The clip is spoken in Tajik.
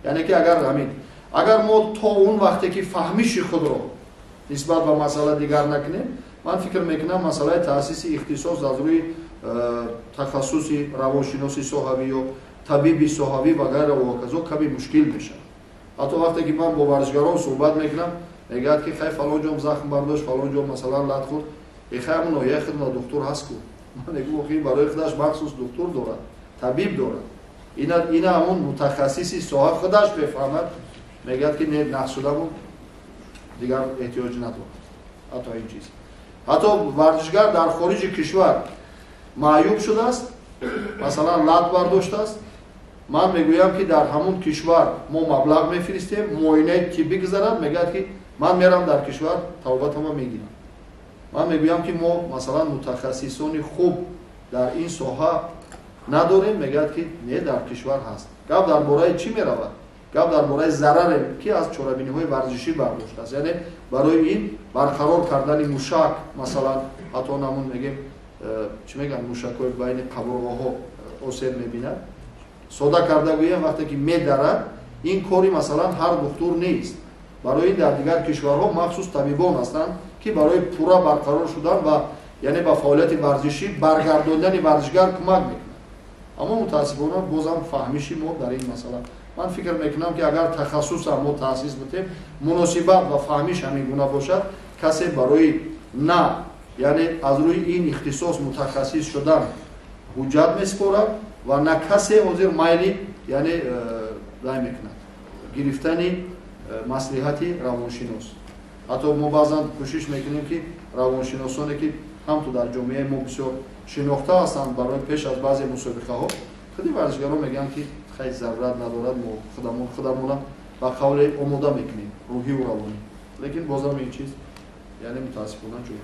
Яъне ки агар ҳамин, агар мо то он вақте ки фаҳмиши худро нисбат ба масъала дигар накунем, ман фикр мекунам, масъалаи таъсиси ихтисос аз рӯи тахассуси равоншиноси соҳавӣ ё табиби соҳавӣ ва ғайра ва ҳоказо каме мушкил мешавад. Ҳатто вақте ки ман бо варзишгарон суҳбат мекунам, мегӯяд, ки хай, фалон ҷом захм бардошт, фалон ҷо, масалан, лат хӯрд, хай, ҳамун ноҳияи худна духтур ҳаст ку. Ман мегӯм, охи, барои худаш махсус духтур дорад, табиб дорад, ина ҳамун мутахассиси соҳа худаш мефаҳмад. Мегӯяд, ки не, нақс шудаму дигар эҳтиёҷ надорад. Ҳатто ин чиз, ҳатто варзишгар дар хориҷи кишвар маъюб шудааст, масалан, лат бардоштааст, ман мегӯям, ки дар ҳамун кишвар мо маблағ мефиристем, муоинаи тиббӣ гузарад. Мегӯяд, ки ман мерам дар кишвар, тавбатама мегирам. Ман мегӯям, ки мо, масалан, мутахассисони хуб дар ин соҳа надорем. Мегӯяд, ки не, дар кишвар ҳаст. Гап дар бораи чӣ меравад? Гап дар бораи зараре, ки аз чорабиниҳои варзишӣ бардоштааст, яъне барои ин барқарор кардани мушак, масалан, ҳатто намун мегем, чӣ мегӯянд, мушакҳои байни қабурғаҳо осеб мебинад. Сода карда гӯям, вақте ки медарад, ин кори, масалан, ҳар духтур нест. Барои ин дар дигар кишварҳо махсус табибон ҳастанд, ки барои пурра барқарор шудан ва яъне ба фаъолияти варзишӣ баргардондани варзишгар кӯмак мекунад. Аммо мутаассифона бозам фаҳмиши мо дар ин масъала, ман фикр мекунам, ки агар тахассусам мо таъсис бутем, муносибат ва фаҳмиш ҳамин гуна бошад, касе барои на, яъне аз рӯи ин ихтисос мутахассис шудан ҳуҷҷат месупорад ва на касе ҳозир майли, яъне рай мекунад гирифтани маслиҳати равоншинос. Ҳатто мо баъзан кӯшиш мекунем, ки равоншиносоне, ки ҳамту дар ҷомеаи мо бисёр шинохта ҳастанд, барои пеш аз баъзе мусобиқаҳо худи варзишгарон мегӯянд, ки хай, зарурат надорад, мо худамон худамона ба қавле омода мекунем, рӯҳиву равонӣ. Лекин бозам ин чиз, яъне, мутаассифона ҷой.